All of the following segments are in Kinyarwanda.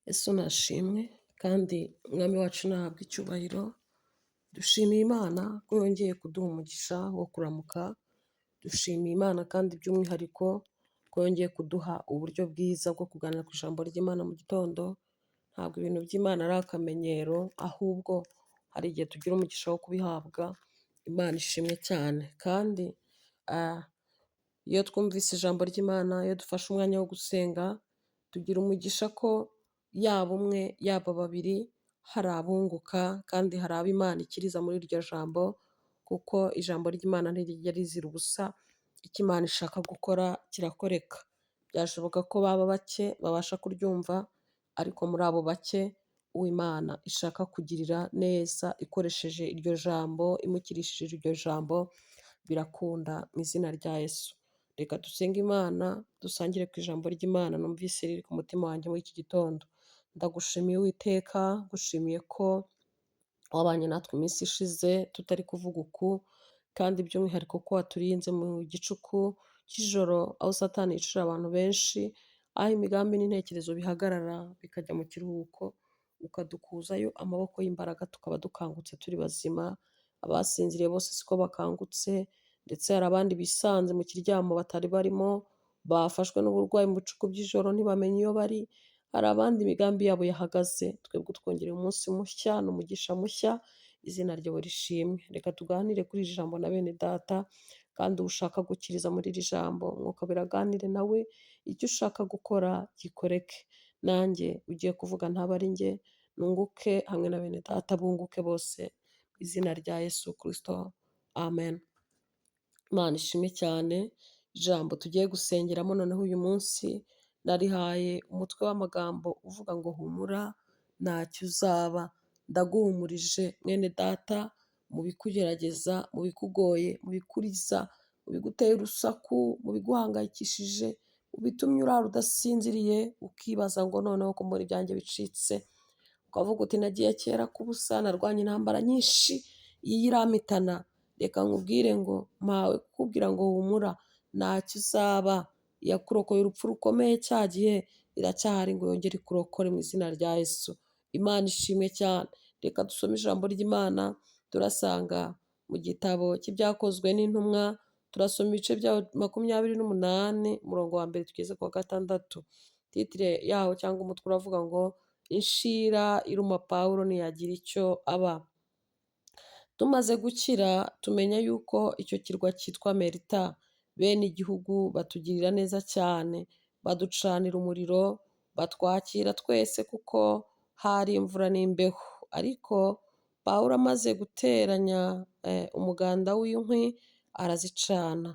Yesu nashimwe kandi Umwami wacu nahabwe icyubahiro, dushimiye Imana ko yongeye kuduha umugisha wo kuramuka, dushimiye Imana kandi by'umwihariko ko yongeye kuduha uburyo bwiza bwo kuganira ku ijambo ry'Imana mu gitondo. Ntabwo ibintu by'Imana ari akamenyero, ahubwo hari igihe tugira umugisha wo kubihabwa. Imana ishimwe cyane kandi iyo twumvise ijambo ry'Imana, iyo dufashe umwanya wo gusenga, tugira umugisha ko yaba umwe, yaba babiri, hari abunguka kandi hari abo Imana ikiriza muri iryo jambo, kuko ijambo ry'Imana ntirijya rizira ubusa, icyo Imana ishaka gukora kirakoreka. Byashoboka ko baba bake babasha kuryumva, ariko muri abo bake uwo Imana ishaka kugirira neza ikoresheje iryo jambo, imukirishije iryo jambo, birakunda mu izina rya Yesu. Reka dusenge Imana, dusangire ku ijambo ry'Imana numvise riri ku mutima wanjye muri iki gitondo. Ndagushimiye Uwiteka, ngushimiye ko wabanye natwe iminsi ishize tutari kuvuga uku, kandi by'umwihariko ko waturinze mu gicuku cy'ijoro aho Satani yicira abantu benshi, aho imigambi n'intekerezo bihagarara bikajya mu kiruhuko, ukadukuzayo amaboko y'imbaraga tukaba dukangutse turi bazima. Abasinziriye bose siko bakangutse, ndetse hari abandi bisanze mu kiryamo batari barimo, bafashwe n'uburwayi mu bicuku by'ijoro ntibamenye iyo bari, hari abandi imigambi yabo yahagaze. Twebwe utwongereye umunsi mushya n'umugisha mushya, izina ryawe rishimwe. Reka tuganire kuri iri jambo na bene data, kandi ushaka gukiriza muri iri jambo, Mwuka biraganire nawe, icyo ushaka gukora gikoreke. Nanjye ugiye kuvuga ntaba ari njye, nunguke hamwe na bene data bunguke bose, mu izina rya Yesu Kristo, amen. Imana ishimwe cyane. Ijambo tugiye gusengeramo noneho uyu munsi narihaye umutwe w'amagambo uvuga ngo humura ntacyo uzaba. Ndaguhumurije mwene data mu bikugerageza, mu bikugoye, mu bikuriza, mu bigutera urusaku, mu biguhangayikishije, mu bitumye urara udasinziriye, ukibaza ngo noneho ko mbona ibyanjye bicitse, ukavuga uti nagiye kera k'ubusa, narwanye intambara nyinshi, iyi irampitana. Reka nkubwire ngo mpawe kukubwira ngo humura ntacyo uzaba. Iyakurokoye urupfu rukomeye cya gihe iracyahari ngo yongere ikurokore mu izina rya Yesu. Imana ishimwe cyane. Reka dusome ijambo ry'Imana, turasanga mu gitabo cy'Ibyakozwe n'Intumwa, turasoma ibice bya 28, umurongo wa mbere tugeze ku wa gatandatu. Titire yaho cyangwa umutwe uravuga ngo inshira iruma Pawulo ntiyagira icyo aba. Tumaze gukira tumenya yuko icyo kirwa cyitwa Melita. Bene igihugu batugirira neza cyane, baducanira umuriro, batwakira twese kuko hari imvura n'imbeho. Ariko Pawulo amaze guteranya umuganda w'inkwi arazicana,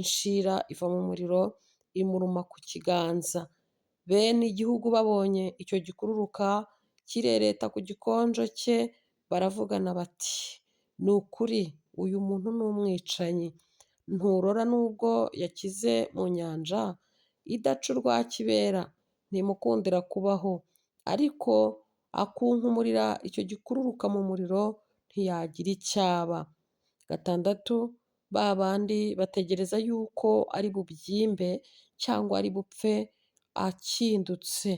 inshira iva mu muriro imuruma ku kiganza. Bene igihugu babonye icyo gikururuka kirereta ku gikonjo cye, baravugana bati ni ukuri uyu muntu ni umwicanyi, nturora n'ubwo yakize mu nyanja idaca urwa kibera, ntimukundira kubaho, ariko akunkumurira icyo gikururuka mu muriro ntiyagira icyo aba. Gatandatu, ba bandi bategereza yuko ari bubyimbe cyangwa ari bupfe akindutse,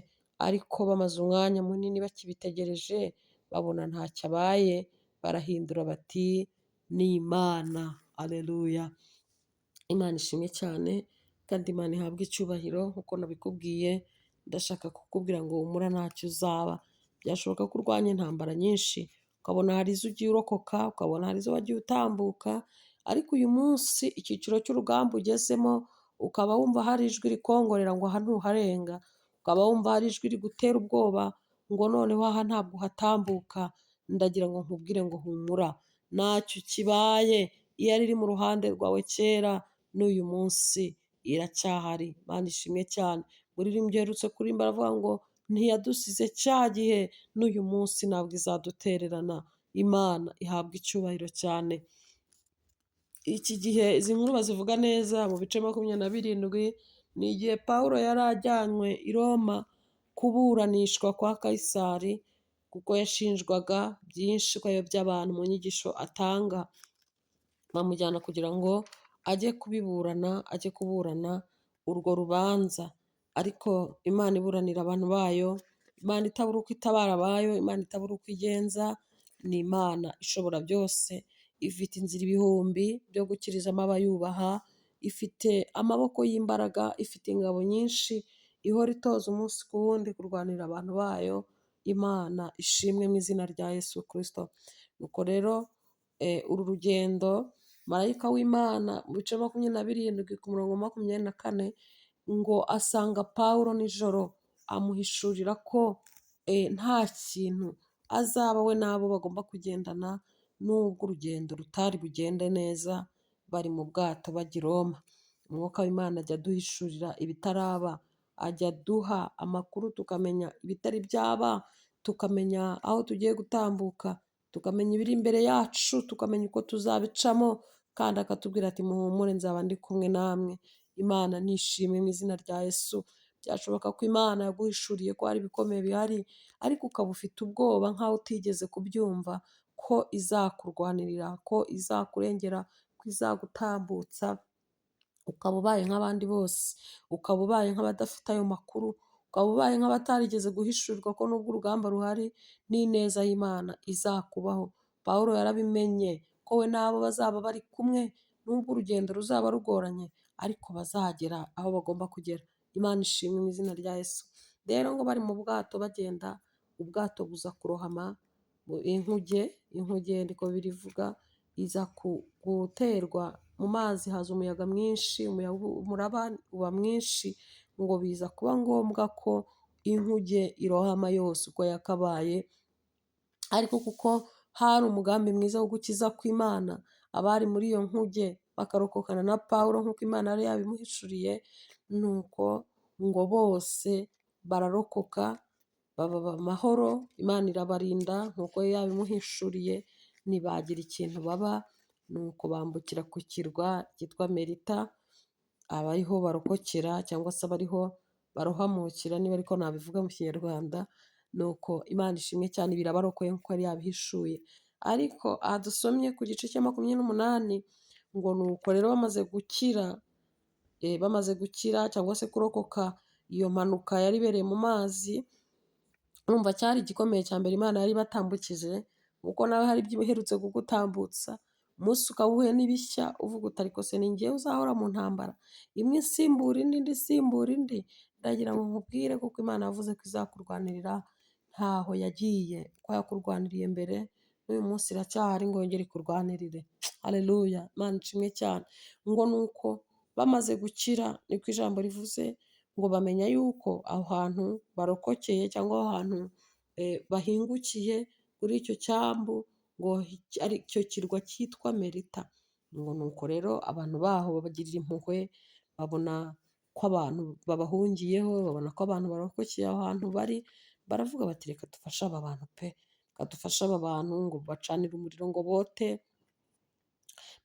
ariko bamaze umwanya munini bakibitegereje babona ntacyo abaye, barahindura bati ni Imana. Aleluya. Imana ishimwe cyane kandi Imana ihabwe icyubahiro. Nk'uko nabikubwiye, ndashaka kukubwira ngo humura ntacyo uzaba. Byashoboka ko urwanya intambara nyinshi, ukabona hari izo ugiye urokoka, ukabona hari izo wagiye utambuka, ariko uyu munsi icyiciro cy'urugamba ugezemo, ukaba wumva hari ijwi rikongorera ngo aha ntuharenga, ukaba wumva hari ijwi rigutera ubwoba ngo noneho aha ntabwo uhatambuka. Ndagira ngo nkubwire ngo humura ntacyo kibaye. Iyo ari iri mu ruhande rwawe kera, n'uyu munsi iracyahari. Imana ishimwe cyane. Muririmbyi uherutse kuririmba aravuga ngo ntiyadusize cya gihe, n'uyu munsi ntabwo izadutererana. Imana ihabwa icyubahiro cyane. Iki gihe izi nkuru bazivuga neza mu bice 27, ni igihe Pawulo yari ajyanywe i Roma kuburanishwa kwa Kayisari, kuko yashinjwaga byinshi ko ayobya abantu mu nyigisho atanga. Bamujyana kugira ngo ajye kubiburana, ajye kuburana urwo rubanza. Ariko Imana iburanira abantu bayo. Imana itabura uko itabara abayo, Imana itabura uko igenza, ni Imana ishobora byose, ifite inzira ibihumbi byo gukirizamo abayubaha, ifite amaboko y'imbaraga, ifite ingabo nyinshi, ihora itoza umunsi ku wundi kurwanira abantu bayo, Imana ishimwe mu izina rya Yesu Kristo. Nuko rero uru rugendo marayika w'Imana mu bice 27 ku murongo 24 ngo asanga Pawulo nijoro amuhishurira ko nta kintu azaba we n'abo bagomba kugendana nubwo urugendo rutari bugende neza bari mu bwato bajya i Roma. Umwuka w'Imana ajya aduhishurira ibitaraba, ajya aduha amakuru tukamenya ibitari byaba, tukamenya aho tugiye gutambuka, tukamenya ibiri imbere yacu, tukamenya uko tuzabicamo, kandi akatubwira ati muhumure nzaba ndi kumwe namwe. Imana nishimwe mu izina rya Yesu. Byashoboka ko Imana yaguhishuriye ko hari ibikomeye bihari, ariko ukaba ufite ubwoba nk'aho utigeze kubyumva, ko izakurwanirira, ko izakurengera, ko izagutambutsa, ukaba ubaye nk'abandi bose, ukaba ubaye nk'abadafite ayo makuru, ukaba ubaye nk'abatarigeze guhishurirwa ko nubwo urugamba ruhari n'ineza y'Imana izakubaho. Pawulo yarabimenye ko we n'abo bazaba bari kumwe, nubwo urugendo ruzaba rugoranye, ariko bazagera aho bagomba kugera. Imana ishimwe mu izina rya Yesu. Rero ngo bari mu bwato bagenda, ubwato buza kurohama, inkuge niko birivuga, iza guterwa mu mazi, haza umuyaga mwinshi, umuraba uba mwinshi, ngo biza kuba ngombwa ko inkuge irohama yose uko yakabaye, ariko kuko hari umugambi mwiza wo gukiza kw'Imana, abari muri iyo nkuge bakarokokana na Pawulo nk'uko Imana yari yabimuhishuriye, nuko ngo bose bararokoka, baba amahoro, Imana irabarinda nk'uko yari yabimuhishuriye, ntibagira ikintu baba, nuko bambukira ku kirwa cyitwa Melita, abariho barokokera cyangwa se abariho barohamukira, niba ariko nabivuga mu kinyarwanda, nuko Imana ishimwe cyane birabarokoye nk'uko yari yabihishuye. Ariko aha dusomye ku gice cya 28 ngo nuko rero bamaze gukira, bamaze gukira cyangwa se kurokoka iyo mpanuka yari ibereye mu mazi, urumva cyari igikomeye cya mbere Imana yari ibatambukije, kuko nawe hari ibyo iherutse kugutambutsa, umunsi ukaba uhuye n'ibishya uvuga uti ariko se ni njyewe uzahora mu ntambara, imwe isimbura indi, indi isimbura indi, ndagira ngo nkubwire kuko Imana yavuze ko izakurwanirira, ntaho yagiye, ko yakurwaniriye mbere, n'uyu munsi iracyahari ngo yongere ikurwanirire. Haleluya, Imana ishimwe cyane. Ngo nuko bamaze gukira, niko ijambo rivuze, ngo bamenya yuko aho hantu barokokeye cyangwa aho hantu bahingukiye kuri icyo cyambu, ngo ari icyo kirwa cyitwa Melita. Ngo nuko rero abantu baho babagirira impuhwe, babona ko abantu babahungiyeho, babona ko abantu barokokeye aho hantu bari, baravuga bati reka dufashe aba bantu pe, reka dufashe aba bantu, ngo bacanire umuriro ngo bote,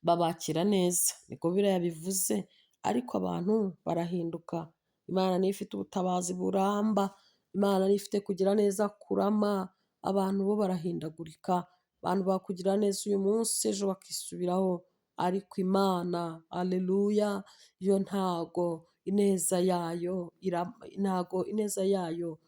babakira neza, niko biriya bivuze, ariko abantu barahinduka. Imana niyo ifite ubutabazi buramba, Imana niyo ifite kugira neza kurama, abantu bo barahindagurika, abantu bakugira neza uyu munsi ejo bakisubiraho, ariko Imana, haleluya, yo ntago ineza yayo, ntago ineza yayo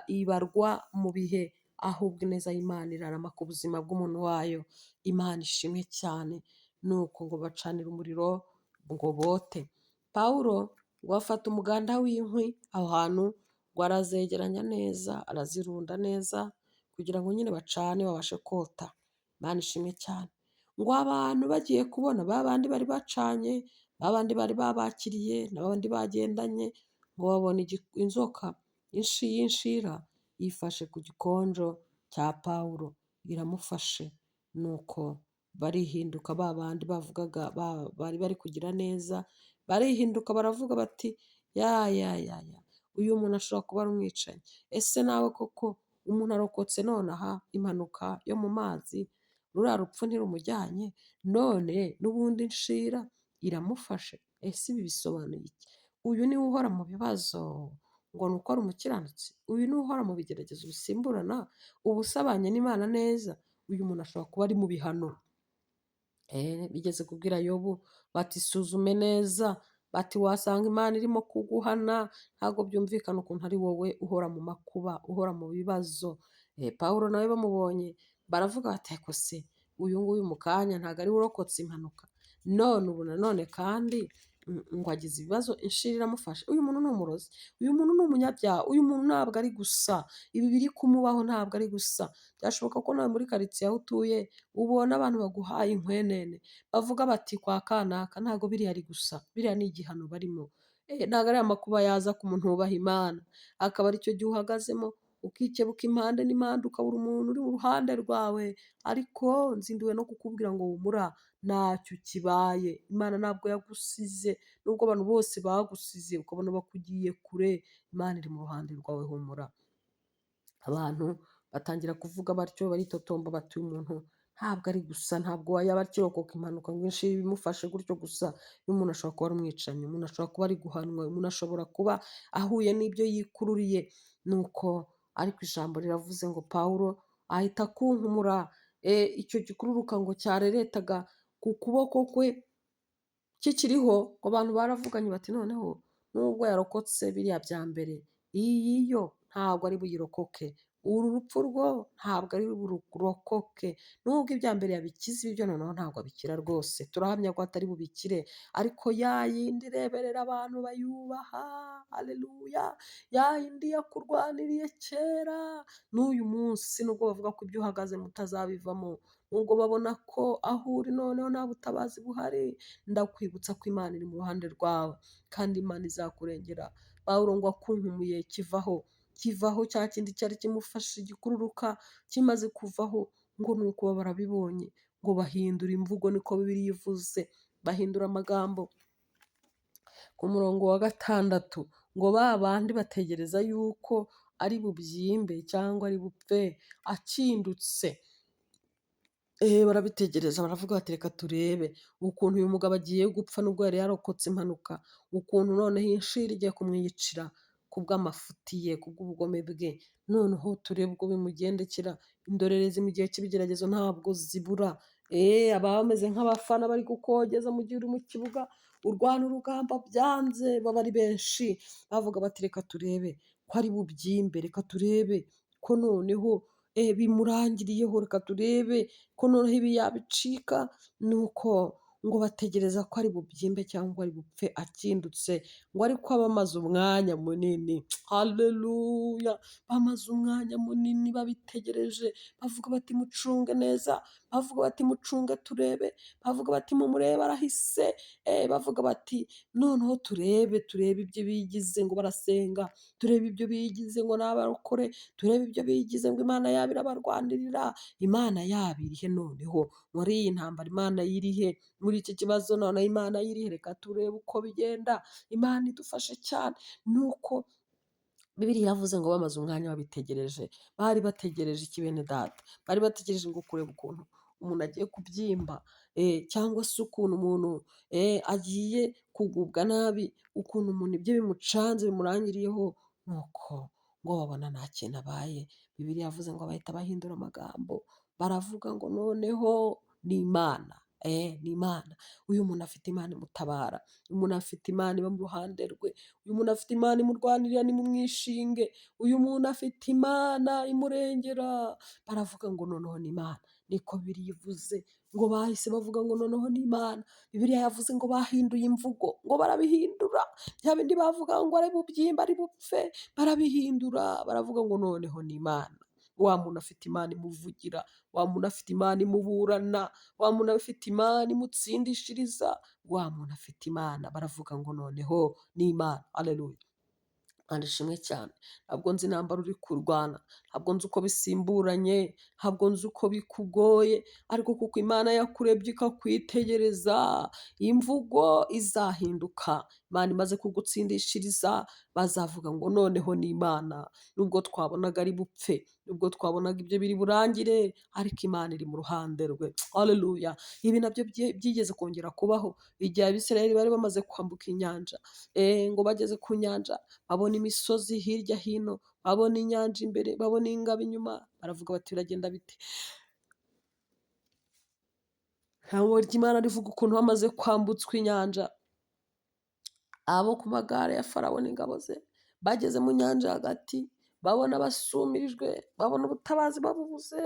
ibarwa mu bihe, ahubwo ineza y'Imana irarama ku buzima bw'umuntu wayo. Imana ishimwe cyane. Nuko ngo bacanire umuriro ngo bote. Pawulo ngo afata umuganda w'inkwi aho hantu, ngo arazegeranya neza, arazirunda neza kugira ngo nyine bacane babashe kota. Imana ishimwe cyane. Ngo abantu bagiye kubona ba bandi bari bacanye, ba bandi bari babakiriye, na ba bandi bagendanye, ngo babona inzoka y'inshira yifashe ku gikonjo cya Pawulo, iramufashe. Nuko barihinduka, ba bandi bavugaga bari bari kugira neza, barihinduka baravuga bati ya ya ya ya, uyu muntu ashobora kuba ari umwicanyi. Ese nawe koko umuntu arokotse nonaha impanuka yo mu mazi, ruriya rupfu ntirumujyanye, none n'ubundi inshira iramufashe, ese ibi bisobanuye iki? Uyu niwe uhora mu bibazo ngo ni uko ari umukiranutsi, uyu niwe uhora mu bigeragezo bisimburana, ubu usabanye n'Imana neza, uyu muntu ashobora kuba ari mu bihano. Bigeze kubwira Yobu bati suzume neza Bati wasanga Imana irimo kuguhana, ntabwo byumvikana ukuntu ari wowe uhora mu makuba, uhora mu bibazo. Pawulo nawe bamubonye baravuga bati ariko se uyu nguyu mu kanya ntabwo ari we urokotse impanuka, none ubu nanone kandi ngo agize ibibazo inshira iramufashe, uyu muntu ni umurozi, uyu muntu ni umunyabyaha, uyu muntu ntabwo ari gusa, ibi biri kumubaho ntabwo ari gusa. Byashoboka ko nawe muri karitsiye aho utuye ubona abantu baguhaye inkwenene, bavuga bati kwa kanaka ntabwo biriya ari gusa, biriya ni igihano barimo. Ntabwo ari amakuba yaza ku muntu wubaha Imana, akaba aricyo gihe uhagazemo ukikebuka impande n'impande ukabura umuntu uri iruhande rwawe, ariko nzinduwe no kukubwira ngo humura ntacyo kibaye, Imana ntabwo yagusize, nubwo abantu bose bagusize ukabona bakugiye kure, Imana iri mu ruhande rwawe humura. Abantu batangira kuvuga batyo baritotomba bati uyu muntu ntabwo ari gusa, ntabwo yaba akirokoka impanuka ngo inshira imufashe gutyo gusa, uyu muntu ashobora kuba ari umwicanyi, umuntu ashobora kuba ari guhanwa, umuntu ashobora kuba ahuye n'ibyo yikururiye. Nuko ariko ijambo riravuze ngo Pawulo ahita akunkumura icyo gikururuka ngo cyareretaga ku kuboko kwe kikiriho, ngo abantu baravuganye bati noneho nubwo yarokotse biriya bya mbere, iyi yo ntabwo ari buyirokoke, uru rupfu rwo ntabwo ari bururokoke, nubwo ibya mbere yabikize ibi byo noneho ntabwo abikira rwose, turahamya ko atari bubikire, ariko ya yindi ireberera abantu bayubaha, haleluya, ya yindi yakurwaniriye kera, n'uyu munsi nubwo bavuga ko ibyo uhagazemo utazabivamo, nubwo babona ko aho uri noneho nta butabazi buhari, ndakwibutsa ko Imana iri mu ruhande rwawe, kandi Imana izakurengera. Pawulo ngo akunkumuye kivaho, kivaho cya kindi cyari kimufashe gikururuka kimaze kuvaho, ngo nuko barabibonye, ngo bahindura imvugo, niko Bibiliya ivuze, bahindura amagambo. Ku murongo wa 6 ngo ba bandi bategereza yuko ari bubyimbe cyangwa ari bupfe akindutse. Barabitegereza baravuga bati reka turebe ukuntu uyu mugabo agiye gupfa nubwo yari yarokotse impanuka, ukuntu noneho inshira igiye kumwiyicira kubw'amafuti ye, kubw'ubugome bwe, noneho turebe uko bimugendekera. Indorerezi mu gihe cy'ibigeragezo ntabwo zibura. Ababa bameze nk'abafana bari kukogeza mu gihe uri mu kibuga urwana urugamba byanze, baba ari benshi bavuga bati reka turebe ko ari bubyimbe, reka turebe ko noneho bimurangiriyeho, reka turebe ko noneho ibi yabicika. Nuko ngo bategereza ko ari bubyimbe cyangwa ari bupfe akindutse, ngo ariko abamaze umwanya munini, haleluya, bamaze umwanya munini babitegereje, bavuga bati mucunge neza, bavuga bati mucunge turebe, bavuga bati mumurebe arahise, bavuga bati noneho turebe, turebe ibyo bigize ngo barasenga, turebe ibyo bigize ngo n'abarokore, turebe ibyo bigize ngo Imana yabo irabarwanirira, Imana yabo irihe noneho muri iyi ntambara, Imana irihe muri iki kibazo, noneho Imana irihe, reka turebe uko bigenda, Imana idufashe cyane. Nuko Bibiliya iravuze ngo bamaze umwanya babitegereje, bari bategereje iki bene data? Bari bategereje ngo kureba ukuntu umuntu agiye kubyimba, cyangwa se ukuntu umuntu agiye kugubwa nabi, ukuntu umuntu ibyo bimucanze bimurangiriyeho, nuko ngo babona nta kintu abaye. Bibiliya yavuze ngo bahita bahindura amagambo, baravuga ngo noneho ni Imana. Ni Imana. Uyu muntu afite Imana imutabara, uyu muntu afite Imana iba mu ruhande rwe, uyu muntu afite Imana imurwanirira nimumwishinge, uyu muntu afite Imana imurengera. Baravuga ngo noneho ni Imana, niko Bibiliya ivuze, ngo bahise bavuga ngo noneho ni Imana. Bibiliya yavuze ngo bahinduye imvugo, ngo barabihindura, bya bindi bavuga ngo ari bubyimbe ari bupfe, barabihindura, baravuga ngo noneho ni Imana. Wa muntu afite Imana imuvugira, wa muntu afite Imana imuburana, wa muntu afite Imana imutsindishiriza, wa muntu afite Imana, baravuga ngo noneho ni Imana. Haleluya. Imana ishimwe cyane. Ntabwo nzi intambara uri kurwana, ntabwo nzi uko bisimburanye, ntabwo nzi uko bikugoye, ariko kuko Imana yakurebye ikakwitegereza, imvugo izahinduka. Imana imaze kugutsindishiriza, bazavuga ngo noneho ni Imana. Nubwo twabonaga ari bupfe, nubwo twabonaga ibyo biri burangire, ariko Imana iri mu ruhande rwe. Haleluya. Ibi nabyo byigeze kongera kubaho igihe Abisirayeli bari bamaze kwambuka inyanja. Ngo bageze ku nyanja babona imisozi hirya hino, babona inyanja imbere, babona ingabo inyuma, baravuga bati biragenda bite? Ijambo ry'Imana rivuga ukuntu bamaze kwambutswa inyanja, Abo ku magare ya Farawo n'ingabo ze bageze mu nyanja hagati, babona basumirijwe, babona ubutabazi babubuze,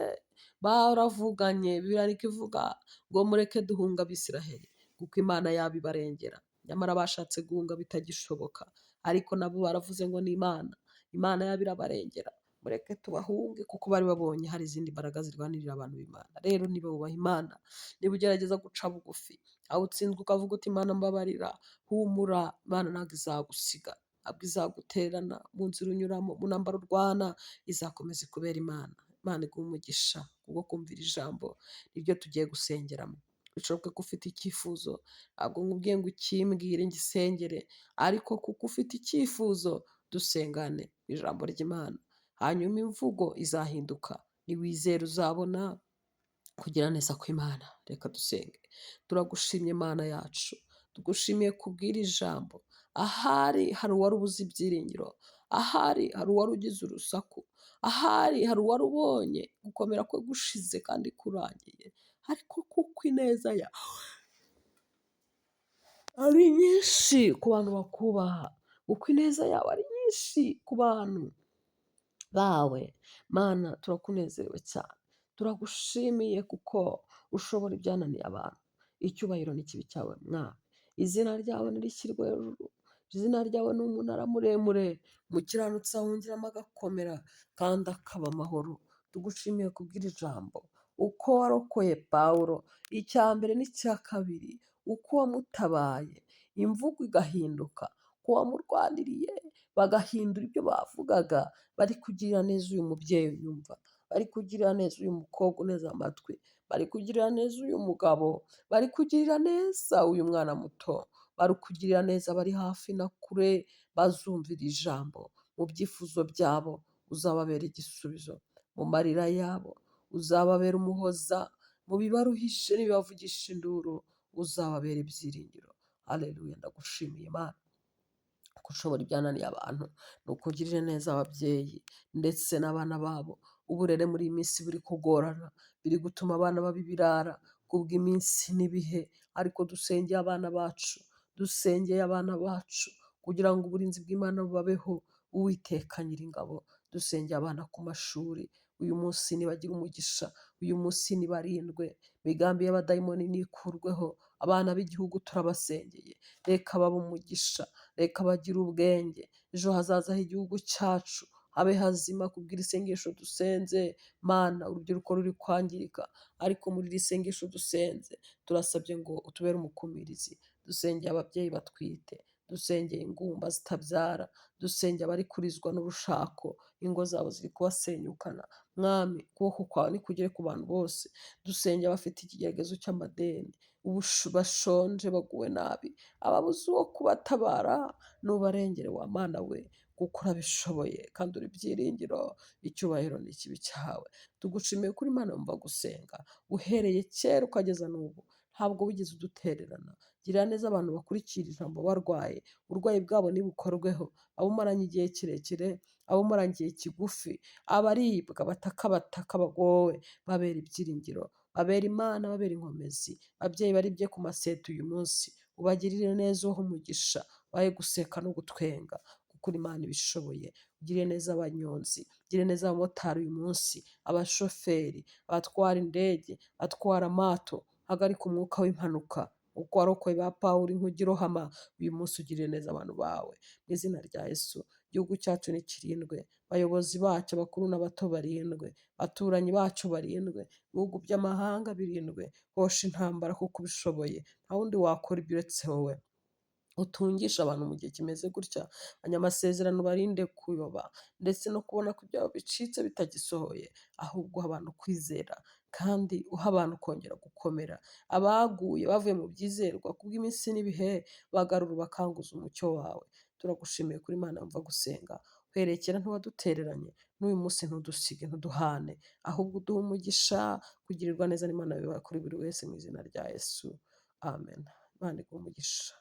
baravuganye. Bibiliya niko ivuga ngo mureke duhunge Abisiraheli kuko Imana yabo ibarengera. Nyamara bashatse guhunga bitagishoboka, ariko nabo baravuze ngo ni Imana, Imana yabo irabarengera, mureke tubahunge kuko bari babonye hari izindi mbaraga zirwanirira abantu b'Imana. Rero niba wubaha Imana, niba ugerageza guca bugufi, aho utsinzwe ukavuga uti Imana mbabarira, humura, Imana ntabwo izagusiga, ntabwo izagutererana mu nzira unyuramo, mu ntambara urwana, izakomeza ikubera Imana. Imana iguhe umugisha kubwo kumvira ijambo niryo tugiye gusengeramo. Bishoboka ko ufite icyifuzo, ntabwo nkubwiye ngo ukimbwire ngisengere, ariko kuko ufite icyifuzo dusengane ijambo ry'Imana, hanyuma imvugo izahinduka, niwizera uzabona kugira neza kw'Imana. Reka dusenge. Turagushimye Imana yacu, tugushimiye kubw'iri jambo. Ahari hari uwari ubuze ibyiringiro, ahari hari uwari ugize urusaku, ahari hari uwari ubonye gukomera kwe gushize kandi kurangiye, ariko kuko ineza yawe ari nyinshi ku bantu bakubaha, kuko ineza yawe ari nyinshi ku bantu bawe, Mana turakunezerewe cyane, turagushimiye kuko ushobora ibyananiye abantu. Icyubahiro n'ikibi cyawe Mwami, izina ryawe nirishyirwe hejuru, izina ryawe ni umunara muremure, umukiranutsi awungiramo agakomera kandi akaba amahoro. Tugushimiye kubw'iri jambo, uko warokoye Pawulo, icya mbere n'icya kabiri, uko wamutabaye, imvugo igahinduka, ko wamurwaniriye bagahindura ibyo bavugaga, bari kugirira neza uyu mubyeyi unyumva, bari kugirira neza uyu mukobwa uneze amatwi, bari kugirira neza uyu mugabo, bari kugirira neza uyu mwana muto, bari kugirira neza abari hafi na kure bazumvira ijambo, mu byifuzo byabo uzababera igisubizo, mu marira yabo uzababera umuhoza, mu bibaruhishe n'ibibavugisha induru uzababera ibyiringiro. Haleluya, ndagushimiye Imana ko ushobora ibyananiye abantu, ni ukugirire neza ababyeyi ndetse n'abana babo. Uburere muri iyi minsi buri kugorana, biri gutuma abana baba ibirara kubw'iminsi n'ibihe, ariko dusengeye abana bacu, dusengeye abana bacu kugira ngo uburinzi bw'Imana bubabeho. Uwiteka Nyiringabo, dusengeye abana ku mashuri, uyu munsi nibagire umugisha, uyu munsi nibarindwe, imigambi y'abadayimoni nikurweho, abana b'igihugu turabasengeye, reka babe umugisha, reka bagire ubwenge, ejo hazaza h'igihugu cyacu habe hazima kubw'iri sengesho dusenze. Mana, urubyiruko ruri kwangirika, ariko muri iri sengesho dusenze turasabye ngo utubere umukumirizi. Dusengeye ababyeyi batwite, dusengeye ingumba zitabyara, dusengeye abari kurizwa n'urushako, ingo zabo ziri kubasenyukana. Mwami, ukuboko kwawe nikugere ku bantu bose. Dusengeye abafite ikigeragezo cy'amadeni, bashonje baguwe nabi, ababuze uwo kubatabara, nubarengere wa Mana we, kuko urabishoboye kandi uri byiringiro, icyubahiro ni ikibi cyawe. Tugushimiye kuri Imana yumva gusenga, uhereye kera ukageza n'ubu, ntabwo wigeze udutererana. Girira neza abantu bakurikira ijambo barwaye, uburwayi bwabo nibukorweho, abo umaranye igihe kirekire, abo umaranye igihe kigufi, abaribwa bataka bataka bagowe, babera ibyiringiro, babera Imana, babera inkomezi. Ababyeyi baribye ku maseta uyu munsi, ubagirire neza, uhe umugisha, bahe guseka no gutwenga, kuko uri Imana ibishoboye. Ugirire neza abanyonzi, ugirire neza abamotari uyu munsi, abashoferi, abatwara indege, abatwara amato, hagarika umwuka w'impanuka, uko warokoye ba Pawulo inkuge irohama, uyu munsi ugirire neza abantu bawe. Mu izina rya Yesu, igihugu cyacu nikirindwe, abayobozi bacyo abakuru n'abato barindwe, abaturanyi bacu barindwe, ibihugu by'amahanga birindwe, hosha intambara kuko ubishoboye, nta wundi wakora ibyo uretse wowe. Utungisha abantu mu gihe kimeze gutya, abanyamasezerano barinde kuyoba ndetse no kubona ko ibyabo bicitse bitagisohoye, ahubwo uha abantu kwizera kandi uha abantu kongera gukomera. Abaguye bavuye mu byizerwa kubw'iminsi n'ibihe, bagarura ubakanguza umucyo wawe. Turagushimiye kuri Imana yumva gusenga, uhereye kera ntiwadutereranye, n'uyu munsi ntudusige ntuduhane, ahubwo uduhe umugisha, kugirirwa neza n'Imana biba kuri buri wese mu izina rya Yesu, amen. Imana iguhe umugisha.